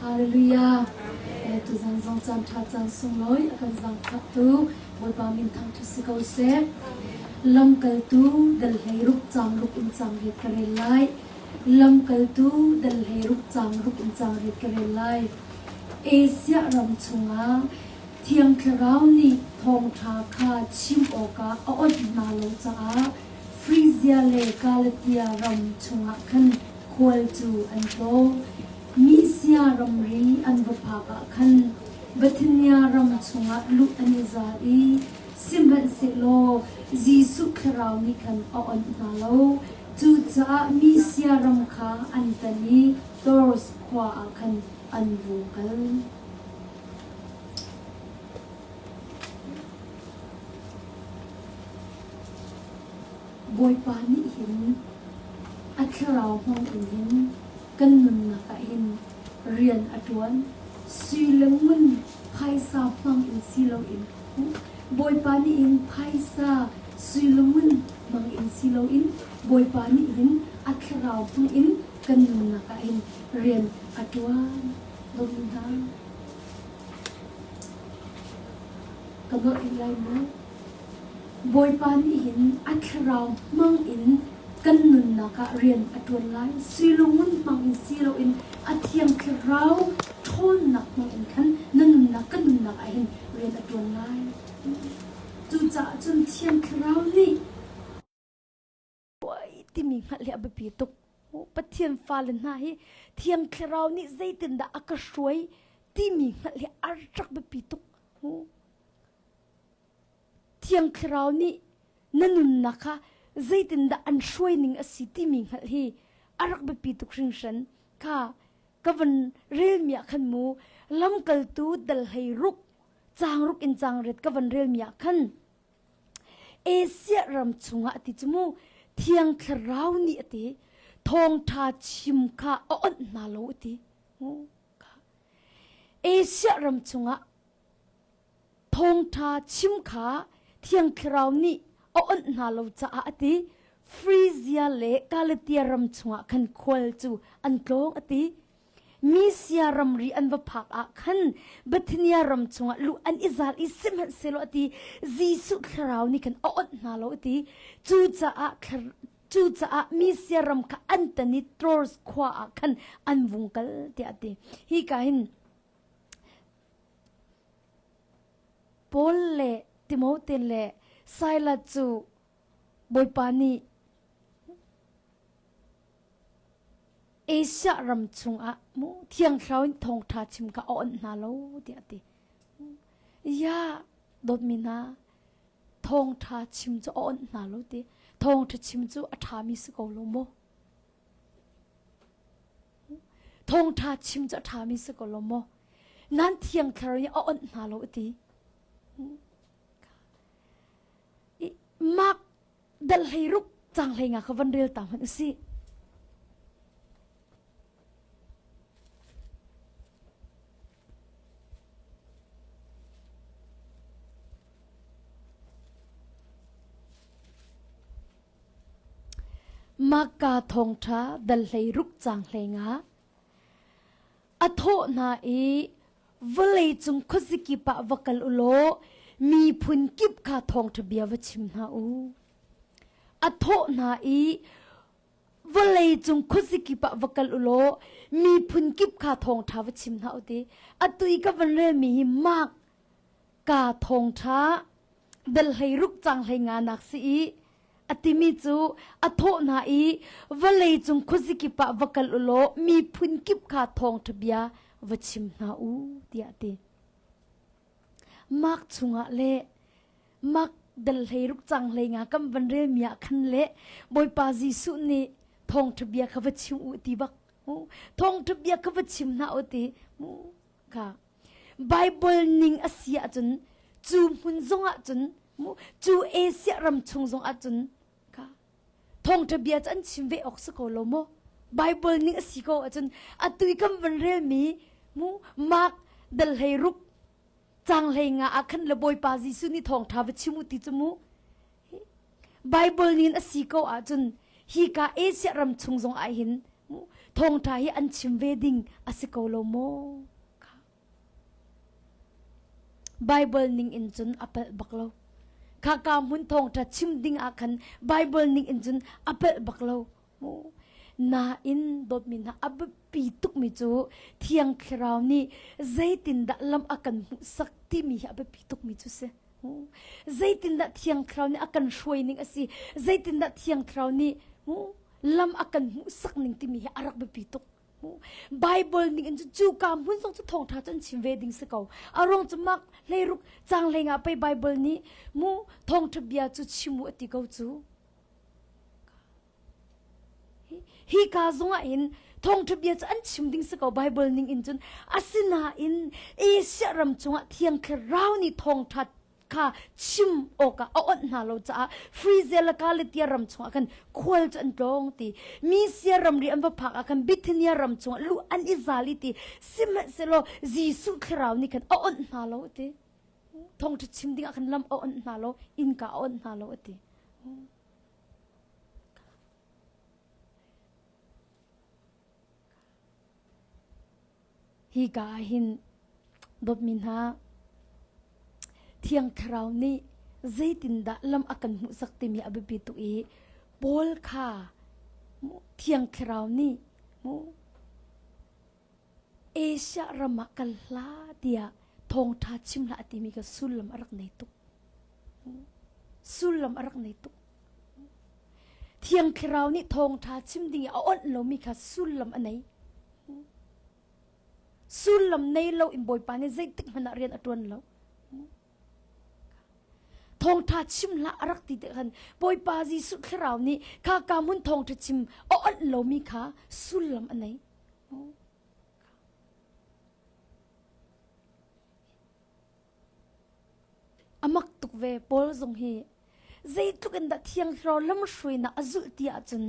Hallelujah. Eh, tuzan zong caan ṭha caan sunglawi a kan zaangfahtu Bawipa min thangṭhat si ko seh. Lamkaltu dal hlei ruk caang ruk in caang riat ka rel lai. Lamkaltu dal hlei ruk caang ruk in caang riat ka rel lai. Asia ram chungah Thiang Thlarau nih thawngṭha kha chim awkah a onh hna lo caah Frizia le Galatia ram chungah khan khual cu an tlawng. Misia ramri an va phak ah khan Bithynia ram chungah luh an i zal i sihmanhsehlaw Jesuh Thlarau nih khan a onh hna lo. Cucaah Misia ram kha an tan i Troas khua ah khan an vung kal. Bawipa nih hin a thlarau hmang in hin kan nunnak ah hin rian a ṭuan. Sui le ngun phaisa hmang in si loin Bawipa nih hin phaisa sui le ngun hmang in si loin Bawipa nih hin a thlarau hmang in kan nunnak ah hin rian a ṭuan. Dawtmi hna, ka nolh rih lai maw? Bawipa nih hin a thlarau hmang in kan nunnak ah rian a ṭuan lai. Sui lungun hmang in si loin a thiang thlarau ṭhawnnak hmang in khan na nunnak kan nunnak ah hin rian a ṭuan lai. Cucaah cun thiang thlarau nih timi hngalh hi a biapi tuk. Pathian fale hna hi Thiang Thlarau nih zeitindah a ka hruai timi hngalh hi a rak biapi tuk. Thiang Thlarau nih na nunnak kha zeitindah an hruai ning a si timi hngalh hi a rak biapi tuk hringhran. Kha ka van relmi ah khan mu lamkaltu dal hlei ruk caang ruk in caang ret ka van relmi ah khan Asia ram chungah a ti cu mu Thiang Thlarau nih a ti thawngṭha chim kha a onh hna lo a ti. Asia ram chungah thawngṭha chim kha Thiang Thlarau nih a onh hna lo caah a ti. Phrygia le Galatia ram chungah khan khual cu an tlawng a ti. Misia ramri an va phak ah khan Bithynia ram chungah luh an i zal i sihmanhsehlaw a ti Jesuh thlarau nih khan a onh hna lo a ti. Cucaah cucaah Misia ram kha an tan i Troas khua ah khan an vung kal tiah a ti. Hi ka hin Paul le Timote le Silas cu Bawipa nih Asia ram chungah mu thiang thlarau in thawngṭha chim kha a onh hna lo tiah a ti. Ya dawtmi hna thawngṭha chim cu a onh hna lo ti. Thawngṭha chim cu a ṭhami si ko lo maw? Thawngṭha chim cu a ṭhami si ko lo maw? Nan thiang thlarau nih a onh hna lo a ti. Mark dal hlei ruk cang hlei nga kha van rel ta hmanh usih. Maka thawngṭha dal hlei ruk cang hlei nga A thawh hna i vawleicung khuazikip ah va kal u law miphun kip kha thawngṭha bia va chim hna u. A thawh hna i vawleicung khuazikip ah va kal u law miphun kip kha thawngṭha va chim hna u ti. Atu i ka van relmi hi Mark ka thawngṭha dal hlei ruk cang hlei nga nak si i a timi cu a thawh hna i vawleicung khuazikip ah va kal u law miphun kip kha thawngṭha bia va chim hna u tiah a ti. Mark chungah le Mark dal hlei ruk cang hlei nga kam van rel mi ah khan le Bawipa Jesuh nih thawngṭha bia kha va chim u ti bak thawngṭha bia kha va chim hna u ti kha Bible ning a si ahcun cu hmun zong ahcun cu Asia ram chung zong ahcun kha thawngṭha bia cu an chim ve awk si ko lo maw Bible ning a si ko ahcun atu i kan van relmi mu Mark dal hlei ruk cang hlei nga ah khan le Bawipa Jesuh nih thawngṭha va chim u ti cu mu Bible ning a si ko ahcun hi ka Asia ram chung zong ah hin. Thawngṭha hi an chim ve ding a si ko lo maw? Bible ning in cun a palh bak lo. Khaka hmun thawngṭha chim ding ah khan Bible ning in cun a palh bak lo. Nain dawtmi hna a biapi tukmi cu Thiang Thlarau nih zeitindah lam a kan hmuhsak timi hi a biapi tukmi cu si. Zeitindah Thiang Thlarau nih a kan hruai ning a si. Zeitindah Thiang Thlarau nih lam a kan hmuhsak ning timi hi a rak biapi tuk. Bible ning in cu cu ka hmun zong cu thawngtha cu an chim ve ding si ko. A ruang cu mak hleiruk cang hlei nga pei Bible nih mu thawngtha bia cu chim u a ti ko cu. Hi ka zong ah hin thawngtha bia cu an chim ding si ko Bible ning in cun asinain Asia ram chungah Thiang Thlarau nih thawngtha kha chim awkah a onh hna lo caah Frizia le Galatia ram chungah khan khual cu an tlawng ti Misia ramri an va phak ah khan Bithynia ram chungah luh an i zal i ti sihmanhsehlaw Jesuh thlarau nih khan a onh hna lo ti thawngṭha chim dingah khan lam a onh hna lo innka a onh hna lo a ti Hika ah hin dawtmi hna Thiang Thlarau nih zeitindah lam a kan hmuhsak timi a biapi tuk i Paul kha Thiang Thlarau nih Asia ram ah kal hlah tiah thawngṭha chim hlah a timi kha sullam a rak nei tuk. Sullam a rak nei tuk. Thiang Thlarau nih thawngṭha chim ding i a onh lomi kha sullam a nei. Sullam nei lo in Bawipa nih zeitik hmanh ah rian a ṭuan lo. Thawngṭha chim hlah a rak ti te khan Bawipa Jesuh Thlarau nih kha ka hmun thawngṭha chim a onh lomi kha sullam a nei. A mak tuk ve Paul zong hi zeitluk in dah Thiang Thlarau lamhruainak a zulh ti ahcun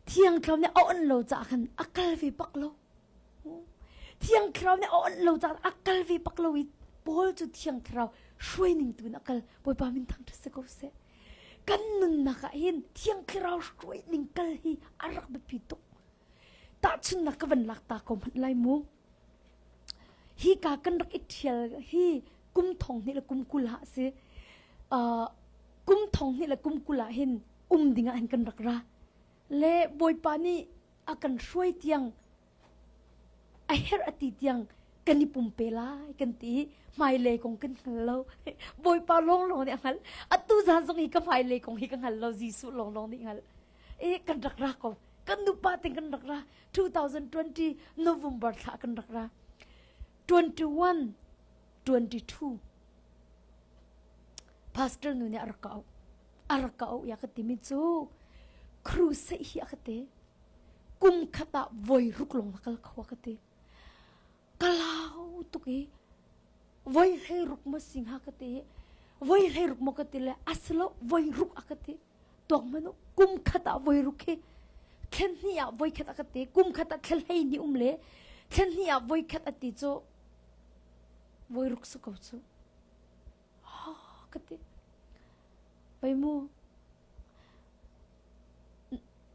Thiang Thlarau nih a onh lo caah khan a kal ve bak lo. Thiang Thlarau nih a onh lo caah a kal ve bak lo i Paul cu Thiang Thlarau hruai ning tu in a kal. Bawipa min thangṭhat si ko seh. Kan nunnak ah hin Thiang Thlarau hruai ning kal hi a rak biapi tuk. Tahchunhnak ka van lak ta ko hmanh lai mu. Hi ka kan rak i ṭhial hi kum thong hnih le kum 20 ah si. Uh, kum thong hnih le kum 20 ah hin um ding ah hin kan rak ra. Le Bawipa nih a kan hruai tiang a herh a ti tiang kan i pumpe lai kan ti hmailei kong kan hngal lo Bawipa lawnglawng nih a hngalh atu zan zong hi ka hmailei kong hi ka hngal lo Jesuh lawnglawng nih hngalh e kan rak ra ko kan nupa ten kan rak ra 2020 November thla kan rak ra 21 22 pastor nu nih a rak ka auh a rak ka auh ya ka timi cu crusade hi a ka te kum khat ah voi ruk long na kal kho a ka ti ka lau tuk i voi hlei ruk ma sing ha ka ti voi hlei ruk mo ka ti le aslo voi ruk a ka ti tuak manu kum khat ah voi ruk hi thlen hnih ah voi khat a ka ti kum khat ah thlen hlei ni um le thlen hnih ah voi khat a ti cu voi ruk su ko cu ha ka ti voi mu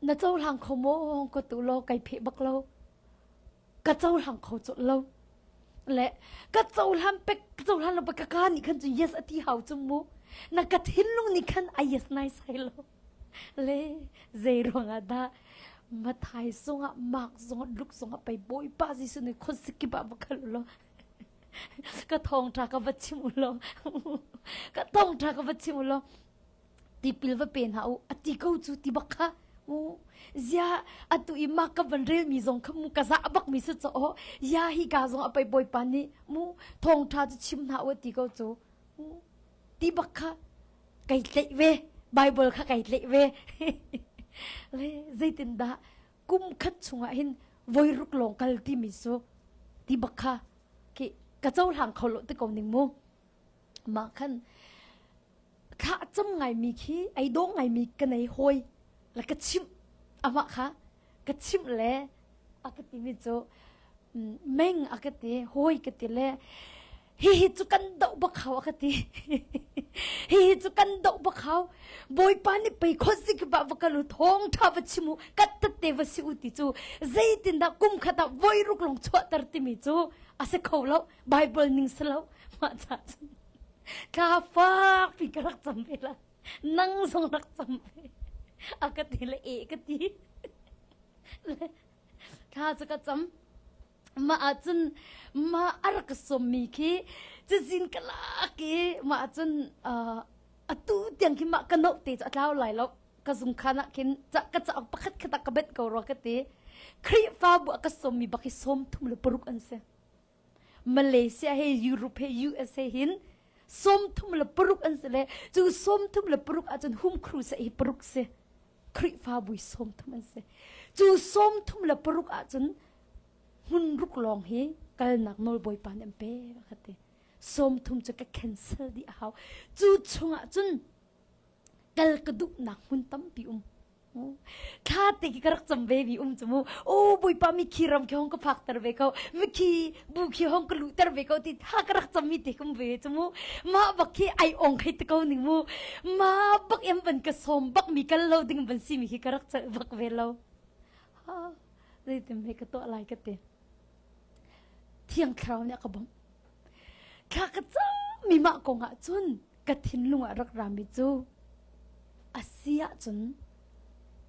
na cohlang kho maw ka tu lo kai phe bak lo ka cohlang kho colh lo le ka cohlan pek ka cohlan lo ka ka nih khan cu yes a ti hau cu mu na ka thinlung nih khan a yes nai sai lo le zei ruangah dah Mathai zongah Mark zongah Luke zongah pei Bawipa Jesuh nih khuasikip ah va kal lo ka thawngṭha ka va chim u law ka thawngṭha ka va chim u law tipil va pe hna u a ti ko cu ti bak kha mu zia atu i ma ka van rel mi zong kha mu ka za bak mi su cho ya hi ka zong a pei bawipa nih mu thawngtha cu chim hna u ti ko cu mu ti bak kha kai tleih ve bible kha kai tleih ve le zeitin dah kum khat chungah hin voi ruk lawng kal ti mi su ti bak kha ki ka cohlang kho lo ti ko ning mu mah khan thla cam ngaimi khi ei dawh ngaimi ka nei hawi le ka chimh amah kha ka chimh le a ka timi cu meng a ka ti hawi ka ti le hihi cu kan doh bak hau a ka ti. Hihi cu kan doh bak hau. Bawipa nih pei khuazik ba va kal u thawng tha va chim u kat tat te va si u ti cu zeitindah kum khat ah voi ruk lawng chuahter timi cu a si kho lo. Bible ning si lo. Mah ca cun thla fak pi ka rak cam ve la. Nang zong rak cam ve. A ka ti le e ka ti. Thla cu ka cam. Mah ahcun mah a rak ka sawmmi khi cazin ka lak i mah ahcun atu tiang khi mah ka note te cu a tlau lai lo. Ka zungkhan ah khin ka cauk pakhat khat ah ka benh ko rua ka ti. Khrihfabu a ka sawmmi bak hi 36 an si. Malaysia he Europe he USA hin 36 an si le cu 36 ahcun home crusade hi paruk si. Khrihfabu 30 an si. Cu 36 ahcun hmun ruk lawng hi kalnak nawl Bawipa nih an pek a ka ti. 30 cu ka cancel dih a hau. Cu chungah cun kal ka duhnak hmun tampi um. Thla te khi ka rak cam ve mi um cu mu. O Bawipa mikhi ram khi hong ka phak ter ve ko. Mikhi bu khi hong ka luh ter ve ko ti tha ka rak cam mi te kum ve cu mu. Mah bak khi ai ong khei te ko ning mu. Mah bak em van ka sawm bak mi kal lo ding van si mi khi ka rak celh bak ve lo. Ha zeitin hme ka tuah lai ka ti. Thiang Thlarau nih a ka bawmh. Thla ka cam mi mah kong ah cun ka thinlung ah rak rami cu a si ahcun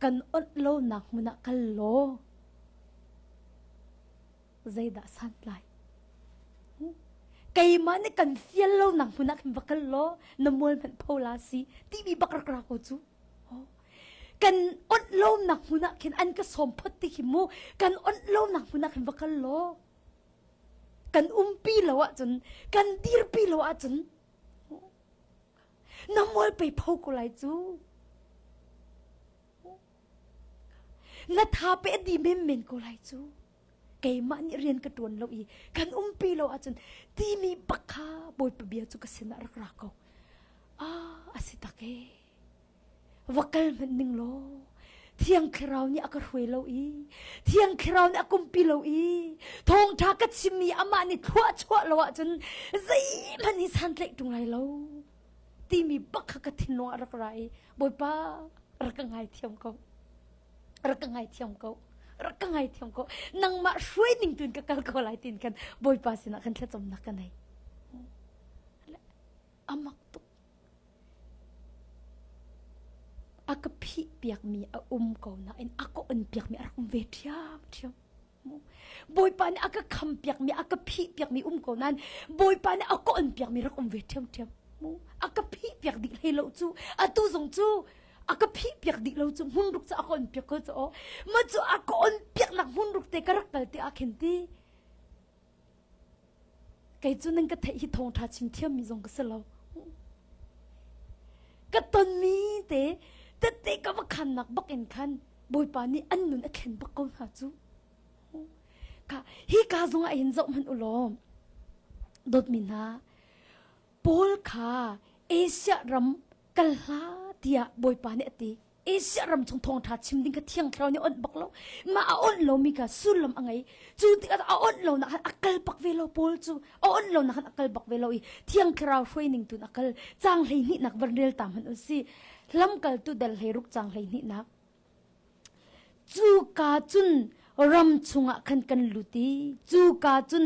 kan onh lonak hmun ah kal law zeidah santlai keimah nih kan fial lonak hmun ah khin va kal law na mual hmanh pho la si timi bak rak ra ko cu kan onh lonak hmun ah khin an ka sawm phot ti khi mu kan onh lonak hmun ah khin va kal law kan umpi lo ahcun kan dirpi lo ahcun na mual pei pho ko lai cu na tha pe di menmen ko lai cu keimah nih rian ka tuan lo i kan umpi lo ahcun timi bak kha bawipa bia cu ka sinah rak ra ko ah asi tak e Va kal hmanh ning law Thiang Thlarau nih a ka hruai lo i Thiang Thlarau nih a kumpi lo i thawngṭha ka chimmi amah nih thluah chuah lo ahcun zeihmanh hi santlaih ṭung lai lo timi bak kha ka thinlung ah rak ra i Bawipa rak ka ngaithiam ko rak ka ngaithiam ko rak ka ngaithiam ko nangmah hruai ning tuin ka kal ko lai tin kan Bawipa sinah kan thlacamnak ka nei amak tuk A ka phih piakmi a um ko nain a ka on piakmi a rak um ve ṭhiamṭhiam. Bawipa nih a ka kham piakmi, a ka phih piakmi um ko nain Bawipa nih a ka on piakmi rak um ve ṭhiamṭhiam. A ka phih piak dih hlei lo cu. Atu zong cu a ka phih piak dih lo cu hmunruk cu a ka on piak ko cu aw. Ma cu a ka on piaknak hmunruk te ka rak kal te ah khin ti Kei cu nan ka theih hi thawngṭha chim thiammi zong ka si lo. Ka tonmi te tette ka va khannak bak in khan Bawipa nih an nun a thlen bak ko hna cu. Ka hi ka zong ah hin zoh hmanh u law dawtmi hna Paul kha Asia ram kal hlah tiah Bawipa nih a ti. Asia ram chung thawngṭha chim ding kha thiang thlarau nih onh bak lo mah a onh lomi kha sullam a ngei cu tikah a onh lo nak khan a kal bak ve lo Paul cu a onh lo nak khan a kal bak ve lo i thiang thlarau hruai ning tun a kal cang 12 nak van rel ta hmanh u si lamkaltu dal 16 cang 12 nak cu ka cun ram chungah khan kan lut i cu ka cun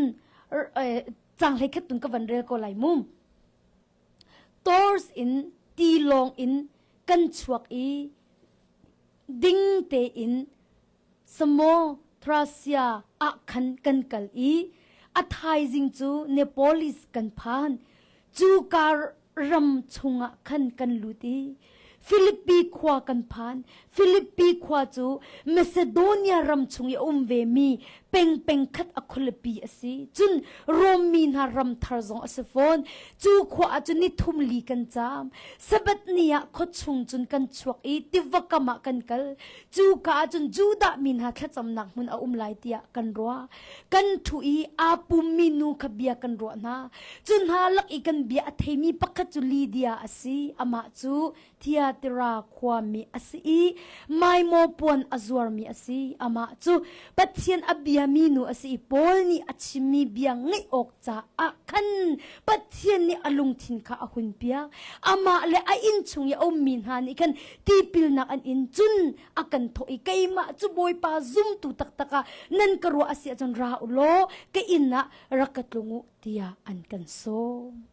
cang hlei khat tun ka van rel ko lai mu Tours in tilawng in kan chuak i ding tein Samothracia ah khan kan kal i a thaizing cu Neapolis kan phan. Cu kar ram chungah khan kan lut i Filipi khua kan phan. Filipi khua cu Macedonia ram chung i a um vemi peng peng khat a khualipi a si. Cun Rom mi hna ram thar zong a si fawn. Cu khua ah cun ni thum li kan caam. Sabbath ni ah khua chung cun kan chuak i tiva kam ah kan kal. Cu ka ah cun Judah mi hna thlacamnak hmun a um lai tiah kan ruah. Kan ṭhu i aa pummi nu kha bia kan ruah hna. Cu hna lak i kan bia a theimi pakhat cu Lydia a si. Amah cu Thiatira khuami a si i maimaw puan a zuarmi a si. Amah cu Pathian a biami. Lydia minu a si i Paul nih a chimmi bia ngaih awk caah khan Pathian nih a lungthin kha a hunpiak. Amah le a innchung i a ummi hna nih khan tipilnak an in cun a kan thawh i keimah cu Bawipa zumtu taktak ah nan ka ruah a si ahcun ra u law ka inn ah rak ka tlung u tiah an kan sawm.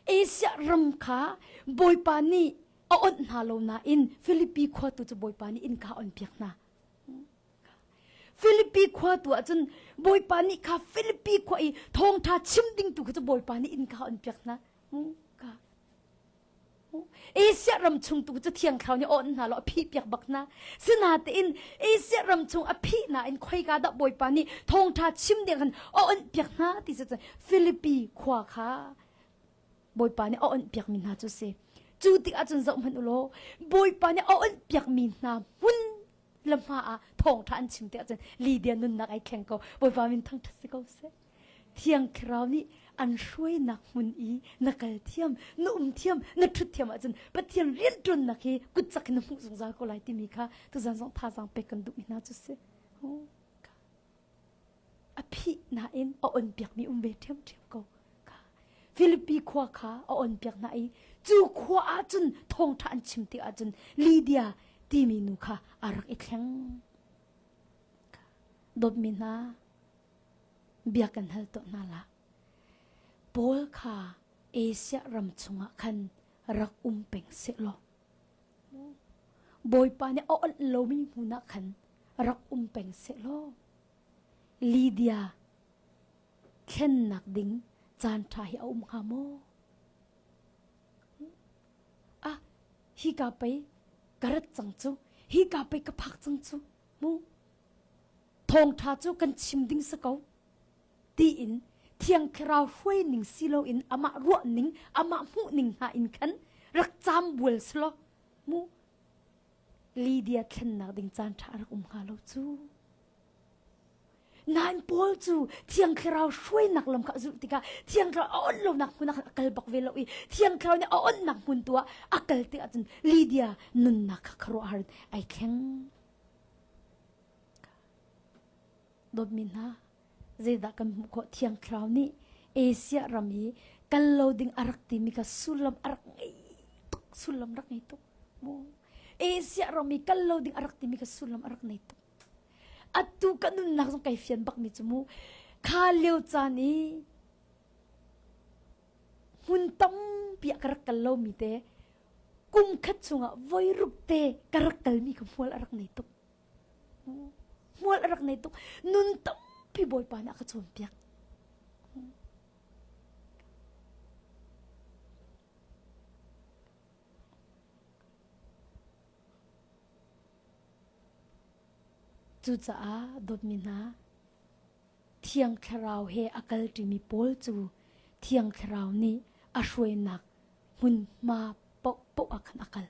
Asia ram kha Bawipa nih a onh hna lo nain Filipi khua tu cu Bawipa nih innka a onpiak hna. Filipi khua tu ahcun Bawipa nih kha Filipi khua i thawngṭha chim ding tu kha cu Bawipa nih innka a onpiak hna. Asia ram chung tu cu thiang thlarau nih on hna lo a phih piak bak hna. Sinatein Asia ram chung a phih nain khoika dah Bawipa nih thawngṭha chim ding khan a onh piak hna ti cu Filipi khua kha Bawipa nih a onh piakmi hna cu si. Cu tik ahcun zoh hmanh u law Bawipa nih a onh piakmi hna hmun le hma ah thawngṭha an chim tik ahcun Lydia nunnak ai thleng ko. Bawipa min thangṭhat si ko seh. Thiang Thlarau nih an hruainak hmun i na kal thiam, na um thiam, na ṭhut thiam ahcun Pathian rianṭuannak hi kutcak in na hmuh zungzal ko lai timi kha tuzan zong thazaang pek kan duhmi hna cu si. A phih nain a on piakmi um ve ṭhiamṭhiam ko. Filipi khua kha a on piak hna i cu khua ahcun thawngṭha an chim tik ahcun Lydia timi nu kha a rak i thleng. Dawtmi hna, bia kan hal tuah hna la. Paul kha Asia ram chungah khan rak um peng sehlaw Bawipa nih a onh lomi hmun ah khan rak um peng sehlaw Lydia thlennak ding caan ṭha hi a um hnga maw? Ah, hika pei ka rat cang cu, hika pei ka phak cang cu, mu. Thawngṭha cu kan chim ding si ko tiin Thiang Thlarau hruai ning si loin amah ruah ning, amah hmuh ning hna in khan rak caam bual selaw mu Lydia thlennak ding caan ṭha a rak um hnga lo cu. Nain Paul cu Thiang Thlarau hruainak lam kha a zulh tikah Thiang Thlarau a on lonak hmun ah khan a kal bak ve lo i Thiang Thlarau nih a onnak hmun tu ah a kal tikah cun Lydia nunnak kha khuaruahhar in ai thleng. Dawtmi hna, zeidah kan hmuh khawh? Thiang Thlarau nih Asia ram i kal lo ding a rak timi kha sullam a rak ngei tuk, sullam rak ngei tuk. Mu. Asia ram i kal lo ding a rak timi kha sullam a rak ngei tuk. Atu ka nunnak zong kai fian bakmi cu mu. Kha lio caan i hmun tampi ah ka rak kal lomi te kum khat chungah voi ruk te ka rak kalmi kha hmual a rak nei tuk. Hmual a rak nei tuk. Nun tampi Bawipa nih a ka cawnpiak. Cucaah dawtmi hna, Thiang Thlarau he a kalṭimi pawl cu Thiang Thlarau nih a hruainak hmunhma paohpaoh ah khan a kal.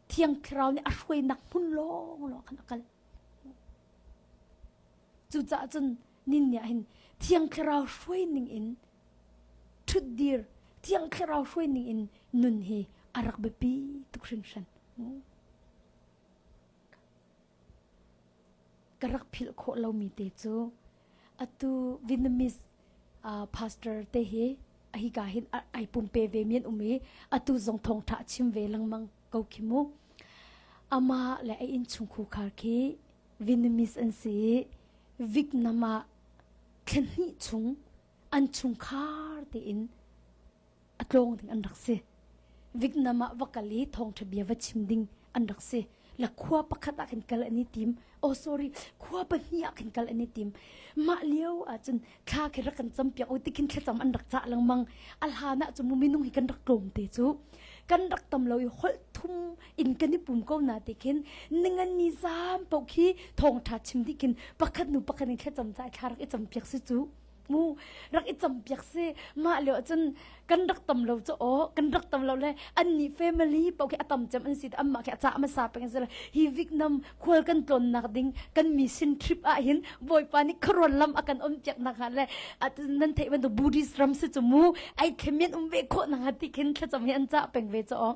Thiang Thlarau nih a hruainak hmun lawnglawng khan a kal. Cucaah cun nin nih hin Thiang Thlarau hruai ning in ṭhutdir, Thiang Thlarau hruai ning in nun hi a rak biapi tuk hringhran. Ka rak philh khawh lomi te cu atu Vietnamese uh, pastor te hi hika hin ai pumpe ve mi an um i atu zong thawngtha chim ve lengmang ko khi mu ama le a innchung khukhar khi Vietnamese an si i Vietnam ah thlenhnih chung an chungkhar tein a tlawng ding an rak si. Vietnam ah va kal i thawngṭha bia va chim ding an rak si. La khua pakhat ah khin kal an i tim. Oh sorry, khua pahnih ah khin kal an i tim. Mah lio ahcun thla khi rak kan campiak u ti khin thlacam an rak cah lengmang. A hlan ah cun mu minung hi kan rak tlawm te cu. Kan rak tam lo i holh thum in kan i pum ko na ti khin ningan ni zam paoh khi thawngṭha chim dih khin pakhat nu pakhat in thlacam cah thla rak i campiak si cu. Mu rak i campiak si mah lio ahcun kan rak tam lo cu aw kan rak tam lo le an nih family paoh khi a tam cem an si anmah khi a cah hmasa peng an si le hi Vietnam khual kan tlawnnak ding kan mission trip ah hin Bawipa nih khuaruan lam a kan um piak nak hnga le nan theih bantuk Buddhist ram si cu mu ai thlemian um ve khawh nak hnga ti khin thlacam hi an cah peng ve cu aw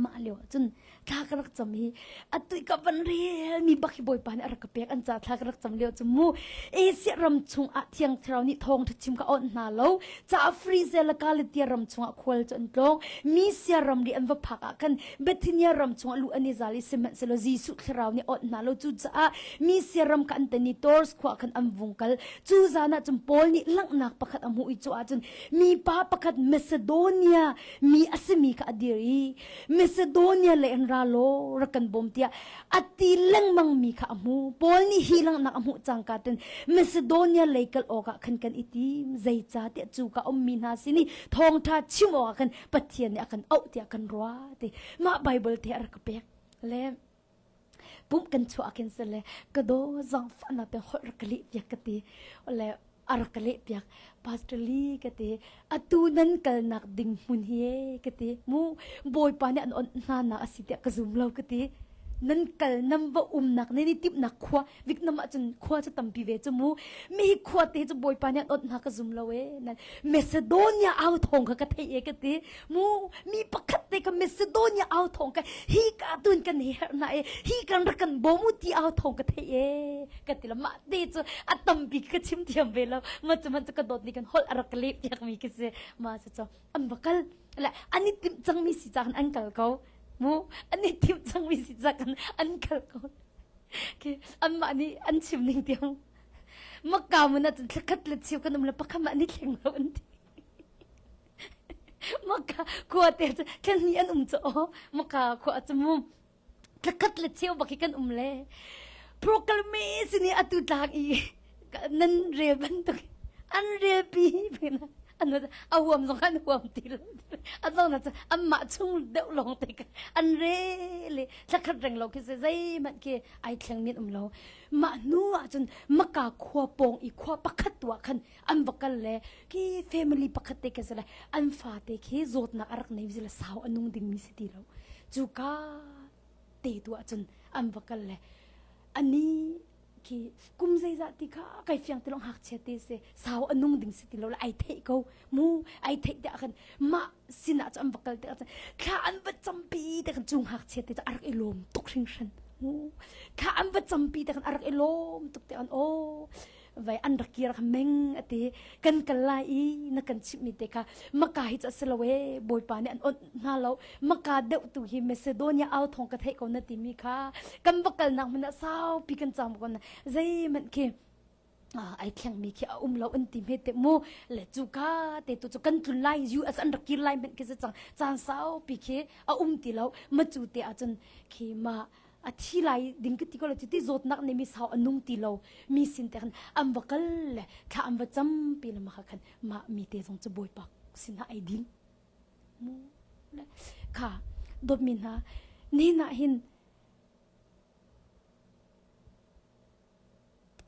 mah lio ahcun. Thla ka rak cam hi atu ka van rel mi bak hi Bawipa nih a rak ka pek an ca thla ka rak cam lio cu mu Asia ram chung ah Thiang Thlarau nih thawngṭha chim ka awnh hna lo ca Frizia le Galatia ram chung ah khual cu an tlawng Misia ramri an va phak ah khan Bithynia ram chung ah luh an i zal i sihmanhsehlaw Jesuh Thlarau nih awnh hna lo cucaah Misia ram kha an tan i Tors khua khan an vung kal cu zan ah cun Paul nih langhnak pakhat a hmuh i cu ah cun mipa pakhat Macedonia mi a simi kha a dir i Macedonia lei an ra law rak kan bawm tiah a ti lengmang mi kha a hmu. Paul nih hi langhnak a hmuh cangka ten Macedonia lei kal awkah khan kan i tim. Zeicahtiah cu ka ummi hna sin i thawngṭha chim awkah khan Pathian nih a kan auh tiah kan ruah ti. Mah Bible te a rak ka pek. Le pumh kan chuah khin si le ka daw zangfahnak te holh rak ka leh piak ka ti. Le a rak ka leh piak pastor Lee ka ti atu nan kalnak ding hmun hi e ka ti mu bawipa nih an onh hna nak a si tiah ka zum lo ka ti nan kal nan va umnak nan i timhnak khua Vietnam ah cun khua cu tampi ve cu mu mi khua te cu bawipa nih an onh hna ka zum lo e nan Macedonia au thong kha ka theih e ka ti mu mi pakhat te ka Macedonia au thong ka hi ka tun kan hi herh na e hi kan rak kan bawm u ti au thong ka theih e ka ti lo mah te cu a tampi ka chim thiam ve lo ma cu man cu ka dawt ni kan holh a rak lep piak mi ka si ma cu cu an va kal le an i timh cang mi si ca an kal ko mu an i timh cang mi si ca kan an kal ko ke anmah nih an chim ning tiang makka mun ah cun thlakhat le chiu kan um le pakhat mah ni thleng lo an ti Maka khua te cu thlen hnih an um cu aw maka khua cu mu thlakhat le cheu bak hi kan um le proclamation i atu tlak i nan rel bantuk an rel pi an a huam zong an huam ti lo a zong na cu anmah chung deuh lawng te an rel i thlakhat reng lo khi se zeihmanh khi ai thleng min um lo mah hnu ah cun maka khua pawng i khua pakhat tu ah khan an va kal le khi family pakhat te khi le an fate khi zawtnak a rak nei le sau a nung dingmi si ti lo cu ka te tu ahcun an va kal le ani khi kum zeizah ti kha kai fiang ti long ngakchia te se sau a nung ding si ti lo le ai theih ko mu ai theih te khan mah sinah cu an va kal te khan thla an va campi te khan cu ngakchia te cu a rak i lawm tuk hringhran mu thla an va campi te khan a rak i lawm tuk te khan aw vai an rak kir kha meng ati kan kal lai i na kan chimhmi te kha maka hi cu a si lo e bawipa nih an onh hna lo maka deuh tu hi Macedonia au thong ka theih ko na timi kha kan va kalnak hmun ah saupi kan cam ko na zeihmanh khi ai thlengmi khi a um lo an ti hme te mu le cu ka te tu cu kan tlun lai US an rak kir lai hmenh khi si cang caan saupi khi a um ti lo ma cu te ahcun khi ma a thi lai ding ka ti ko lo ti zawtnak nih mi sau a nung ti lo mi sin te khan an va kal le thla an va cam pi le ma khan ma mi te zong cu bawipa sinah ai din mu le kha dawtmi hna ni na hin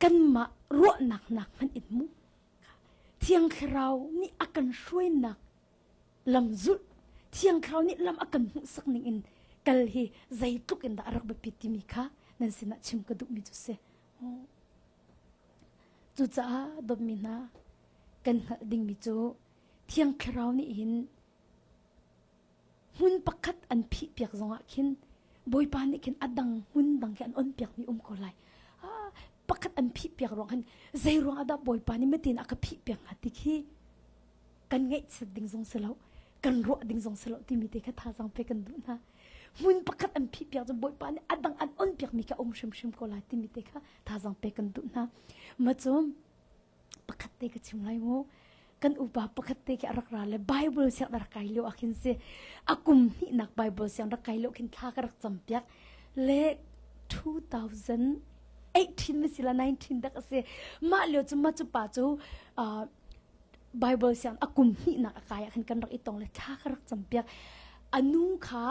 kanmah ruahnak nak hmanh in mu thiang thlarau nih a kan hruainak lam zulh thiang thlarau nih lam a kan hmuhsak ning in kal hi zeitluk in dah a rak biapit timi kha nan sinah chim ka duhmi cu si cucaah dawtmi hna kan hngalh dingmi cu thiang thlarau nih hin hmun pakhat an phih piak zongah khin bawipa nih khin a dang hmun dang khi an on piakmi um ko lai pakhat an phih piak ruang hin zei ruang ah dah bawipa nih matin a ka phih piak hnga ti khi kan ngaihchiat ding zong si lo kan ruah ding zong si lo timi te kha thazaang pe kan duh hna hmun pakhat an phih piak cun bawipa nih a dang an on piak mi kha um hrimhrim ko lai timi te kha thazaang pe kan duh hna ma cu pakhat te ka chim lai mu kan upa pakhat te khi a rak ra le Bible siang rak kai lio ah khin si a kum hnihnak Bible siang rak kai lio khin thla ka rak cam piak le 2018 mi sila 19 dak a si mah lio cu ma cu pa cu Bible siang a kum hnihnak a kai ah khan kan rak i tong le thla ka rak campiak a nu kha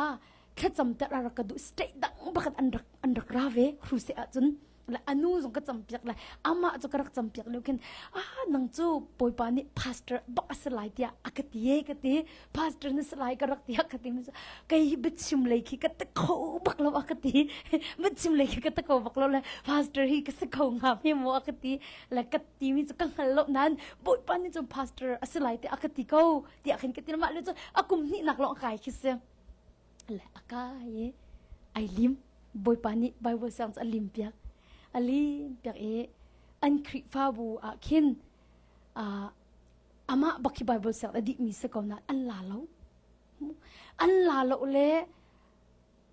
thlacam ter a rak ka duh state dang pakhat an rak an rak ra ve hruse ahcun le a nu zong ka campiak le amah cu ka rak campiak lio khin ah nang cu bawipa nih pastor bak a si lai tiah a ka ti e ka ti pastor na si lai ka rak ti a ka ti kei hi biachim lei khi ka ti kho bak lo a ka ti biachim lei khi ka ti kho bak lo le pastor hi ka si kho hnga hme maw a ka ti le ka timi cu ka hngal lo nain bawipa nih cun pastor a si lai tiah a ka ti ko tiah khin ka ti mah le cu a kum hnihnak lawng a kai khi si le a kai i. Ai lim. Bawipa nih Bible siang cu a lim piak. A lim piak i an Khrihfabu ah khin uh, amah bak hi Bible siang a dihmi si ko na an la lo. An la lo le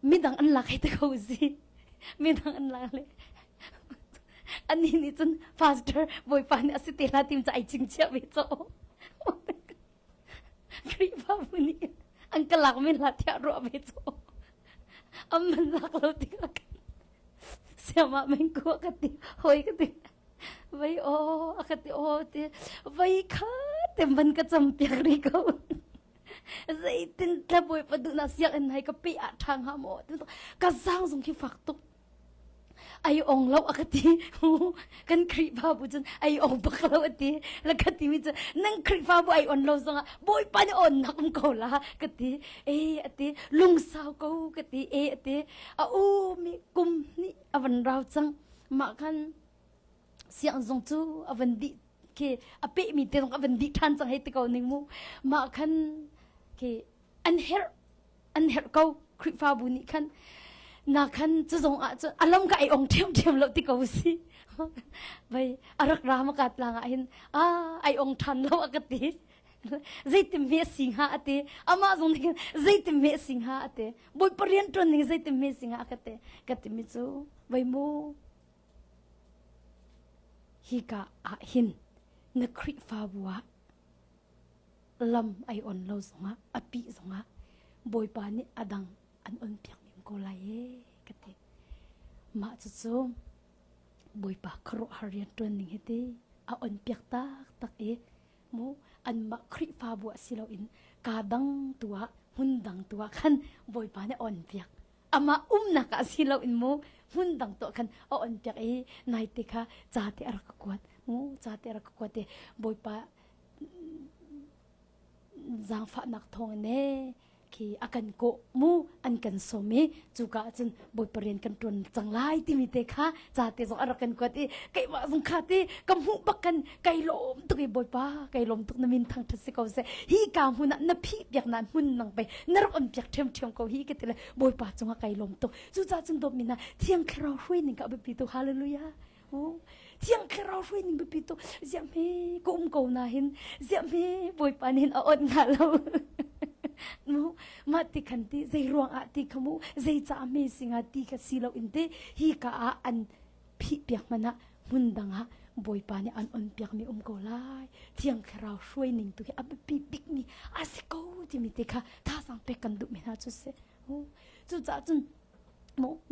midang an lak hei te ko si. Midang an lak le ani nih cun pastor Bawipa nih a si te la tim ca ai chingchiah ve caw. Khrihfabu nih an ka lak men la tiah ruah ve cu. An man lak lo tikah kan siamah men ku ka ti hoi ka ti vai o a ka ti o ti vai kha te man ka cam piak ri ko zeitin tla bawi pa duh na siak in hai ka pe ah ṭha hnga maw ka zang zong khi fak tuk Ai ong lo a ka ti. Kan Khrihfabu cun ai ong bak lo a ti. La ka ti mi cu nan Khrihfabu ai on lo zongah Bawipa nih on nak um ko la ka ti. E a ti lungsau ko ka ti. E a ti. A u mi kum hnih a van rau cang. Mah khan siangzung cu a van dih khi a peh mi te zong a van dih ṭhan cang hei ti ko ning mu. Mah khan khi an herh an herh ko Khrihfabu nih khan na khan cu zong ah cun alam ka ai ong ṭhiamṭhiam lo ti ko si vai a rak ra ma ka tlang ah hin a ai ong ṭhan lo a ka ti zeitim me si hnga a ti amah zong nih zeitim me si hnga a ti bawipa rian ṭuan ning zeitim me si hnga a ka ti ka ti mi cu vai mu hika ah hin na Khrihfabu ah lam ai on lo zongah a pih zongah Bawipa nih a dang an on piak men ko lai ee ka ti. Mah cucu Bawipa khuaruahhar rian ṭuan ning hi ti a on piak taktak i mu anmah Khrihfabu ah si loin kaa dang tu ah hmun dang tu ah khan Bawipa nih a on piak. Amah umnak ah si loin mu hmun dang tu ah khan a on piak i naite kha ca te a rak ka kuat mu ca te a rak ka kuat i Bawipa zaangfahnak thawngin ee khi a kan kawh mu an kan sawm i cuka ahcun bawipa rian kan ṭuan cang lai timi te kha ca te zong a rak kan kuat i keimah zong kha ti ka hmuh bak kan kai lawm tuk i bawipa kai lawm tuk na min thangṭhat si ko seh hi ka hmun ah na phih piak na hmun nang pei na rak on piak ṭhiamṭhiam ko hi ka ti le bawipa cungah kai lawm tuk cucaah cun dawtmi hna thiang thlarau hruai ning ka biapi tuk hallelujah Thiang Thlarau hruai ning biapi tuk. Ziah hme ka um ko na hin ziah hme Bawipa nih hin a awnh hnga lo. Mu mah ti khan ti zei ruang ah ti kha mu zei ca hme singa ti kha si lo in te hi ka ah an phih piak hmanh ah hmun dang ah Bawipa nih an on piak mi um ko lai. Thiang Thlarau hruai ning tu hi a biapi bik mi a si ko timi te kha thazaang pek kan duh mi hna cu si. Cucaah cun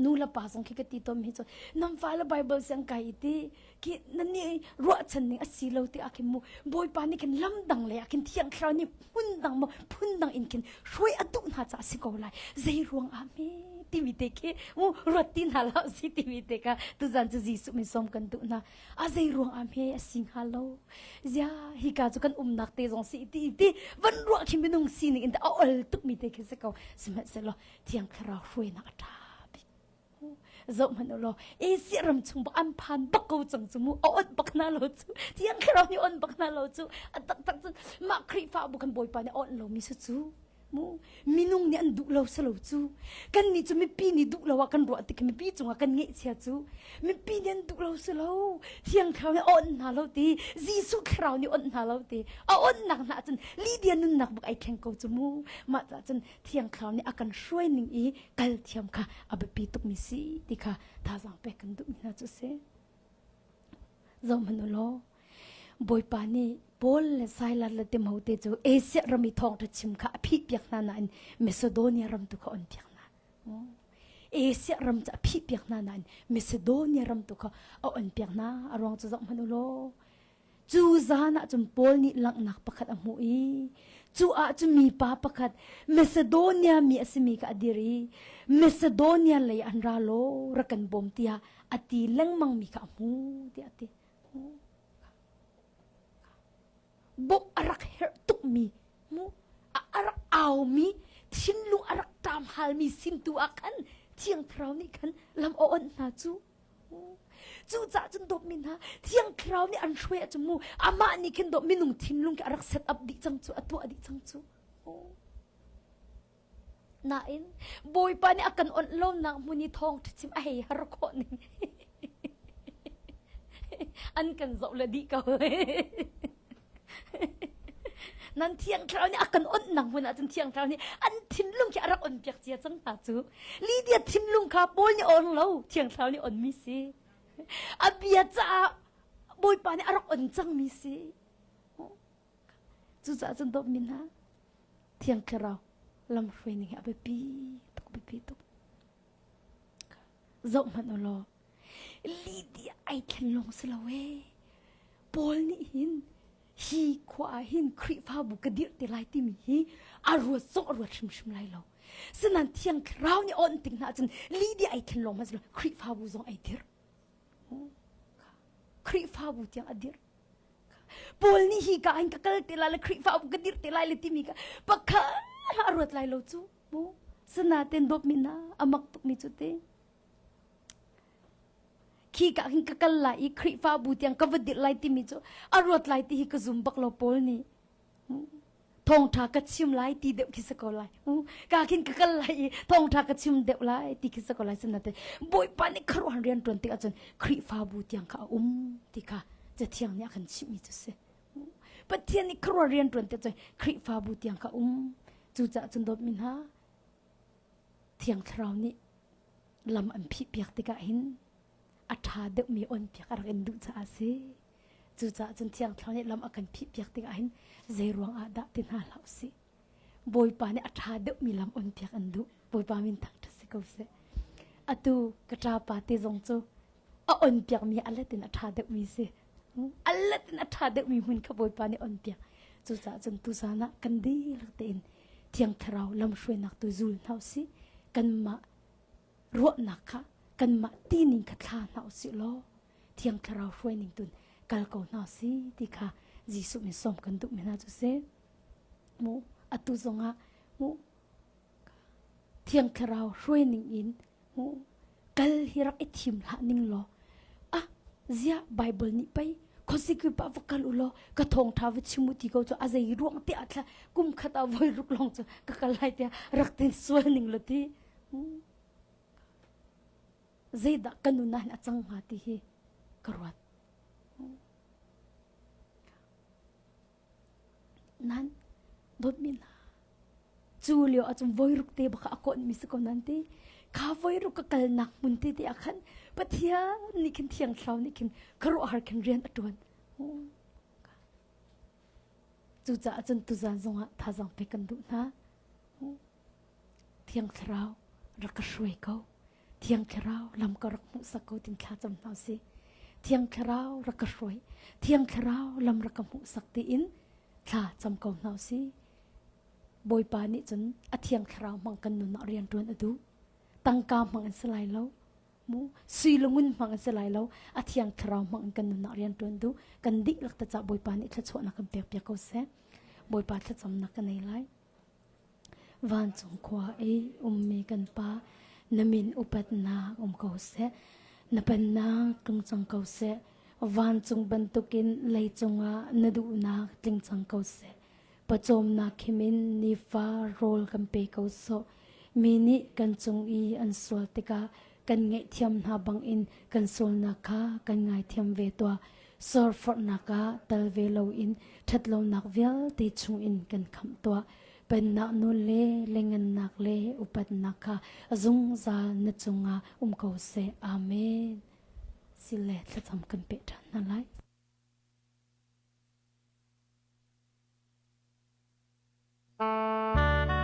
nu le pa zong khi ka ti tawn mi cu nan fale Bible siang kai ti ki nan nih ruahchan ning a si lo ti ah khin mu Bawipa nih khin lam dang le ah khin thiang thlarau nih hmun dang maw phun dang in khin hruai a duh hna caah si ko lai zei ruang ah me timi te khi mu ruat ti hna lo si timi te kha tuzan cu Jesuh min sawm kan duh hna a zei ruang ah me a si hnga lo zia hika cu kan umnak te zong si ti ti van ruah khi minung sining in a ol tuk mi te khi si ko sihmanhsehlaw Thiang Thlarau hruainak a ṭha bik. Zoh hmanh u law, Asia ram chung bak an phan bak ko cang cu mu, a onh bak hna lo cu. Thiang Thlarau nih onh bak hna lo cu. A taktak cun mah Khrihfabu kan Bawipa nih a onh lomi si cu. Mu minung nih an duh lo si lo cu. Kannih cu mipi nih duh lo ah kan ruah tik mipi cungah kan ngeihchia cu. Mipi nih an duh lo si lo. Thiang Thlarau nih a onh hna lo ti. Jesuh Thlarau nih onh hna lo ti. A onhnak hna ahcun Lydia nunnak bak ai thleng ko cu mu. Mah caah cun Thiang Thlarau nih a kan hruai ning i kal thiam kha a biapi tukmi si ti kha thazaang pek kan duhmi hna cu a si. Zohhmanh u law, Bawipa nih Paul le Silas le Timote cu Asia ram i thawngṭha chim kha a phihpiak hna nain Macedonia ram tu kha a onpiak hna. Asia ram cu a phihpiak hna nain Macedonia ram tu kha a onpiak hna. A ruang cu zohhmanh u law, Cu zan ah cun Paul nih langhnak pakhat a hmuh i cu ah cun mipa pakhat Macedonia mi a simi kha a dir i Macedonia lei an ra law rak kan bawm tiah a ti lengmang mi kha a hmu tiah a ti. Bawmh a rak herh tukmi mu a rak aumi thinlung a rak ṭamhalmi sin tu ah khan Thiang Thlarau nih khan lam a onh hna cu. Cucaah cun dawtmi hna Thiang Thlarau nih an hruai ahcun mu amah nih khin dawt minung thinlung khi a rak set up dih cang cu a tuah dih cang cu. Nain Bawipa nih a kan onh lonak hmun i thawngṭha chim a hei har khawh ning. An kan zoh le dih ko. Nan thiang thlarau nih a kan onhnak hmun ahcun thiang thlarau nih an thinlung khi a rak on piak cia cang hna cu. Lydia thinlung kha Paul nih on lo, thiang thlarau nih onmi si. A bia caah Bawipa nih a rak on cangmi si. Cucaah cun dawtmi hna, Thiang Thlarau lamhruai ning hi a biapi tuk, biapi tuk. Zoh hmanh u law, Lydia ai thlen lawng si lo ee. Paul nih hin hi khua ah hin Khrihfabu ka dirh te lai timi hi a ruat zong a ruat hrimhrim lai lo. Sinain Thiang Thlarau nih on tik hna ahcun Lydia ai thlen lawng hmanh si lo, Khrihfabu zong ai dirh. Khrihfabu tiang a dirh. Paul nih hi ka in ka kal te lai le Khrihfabu ka dirh te lai le timi ka pakhat a ruat lai lo cu mu sinaten dawtmi na a mak tukmi cu te khi ka hin ka kal lai i Khrihfabu tiang ka va dirh lai timi cu a ruat lai ti hi ka zum bak lo Paul nih thawngṭha ka chim lai ti deuh khi si ko lai ka khin ka kal lai i thawngṭha ka chim deuh lai ti khi si ko lai sinain Bawipa nih khuaruahhar rian ṭuan tik ahcun Khrihfabu tiang kha a um ti kha Cathiang nih a kan chimhmi cu si Pathian nih khuaruahhar rian ṭuan tik ahcun Khrihfabu tiang kha a um cucaah cun dawtmi hna Thiang Thlarau nih lam an phihpiak tikah hin a ṭha deuhmi onpiak a rak in duh caah a si. Cucaah cun Thiang Thlarau nih lam a kan phihpiak tikah hin zei ruang ah dah ti hna hlah usih. Bawipa nih a ṭha deuhmi lam onpiak an duh. Bawipa min thangṭhat si ko seh. Atu ka ṭapa te zong cu a onpiakmi a let in a ṭha deuhmi si. A let in a ṭha deuhmi hmun kha Bawipa nih onpiak. Cucaah cun tuzaan ah kan dihlak tein Thiang Thlarau lamhruainak tu zul hna usih. Kanmah ruahnak kha kanmah tining kha thla hna usih law Thiang Thlarau hruaining tun kal ko hna si ti kha Jesuh min sawm kan duhmi hna cu si. Mu atu zongah mu Thiang Thlarau hruaining in mu kal hi rak i thim hlah ning law ah ziah Bible nih pei khuasikip ah va kal u law ka thawngṭha va chim u ti ko cu a zei ruang te ah thla kum khat ah voi ruk lawng cu ka kal lai tiah rak tin sual ning lo ti zeidah ka nun ah hin a cang hnga ti hi ka ruat. Nan dawtmi hna cu lio ahcun voiruk te bak a kawnmi si ko nan ti kha voiruk ka kalnak hmun te te ah khan Pathian nih khin Thiang Thlarau nih khin khuaruahhar khin rian a ṭuan. Cucaah cun tuzaan zongah thazaang pek kan duh hna. Thiang Thlarau rak ka hruai ko. Thiang Thlarau lam ka rak hmuhsak ko tin thla cam hna usih. Thiang Thlarau rak ka hruai. Thiang Thlarau lam rak ka hmuhsak tiin thla cam ko hna usih. Bawipa nih cun a Thiang Thlarau hmang kan nun ah rian ṭuan a duh. Tangka hmang in si lai lo. Mu sui le ngun hmang in si lai lo. A Thiang Thlarau hmang in kan nun ah rian ṭuan duh. Kan dihlak te cah Bawipa nih thluachuahnak kan pek piak ko seh. Bawipa thlacamnak ka nei lai. Vancung khua i ummi kan Pa, na min upatnak um ko seh. Na pennak tlung cang ko seh. Vancung bantukin leicung ah na duhnak tling cang ko seh. Pawcawmnak khim in nifa rawl kan pe ko sawh. Mi nih kan cung i an sual tikah kan ngaihthiam hna bangin kan sualnak kha kan ngaithiam ve tuah. Sorforhnak ah tal ve loin ṭhatlonak vialte chungin kan khamh tuah. Pennak nawl le lengannak le upatnak kha zungzal na cungah um ko seh. Amen. Sile thlacam kan peh ṭhan hna lai.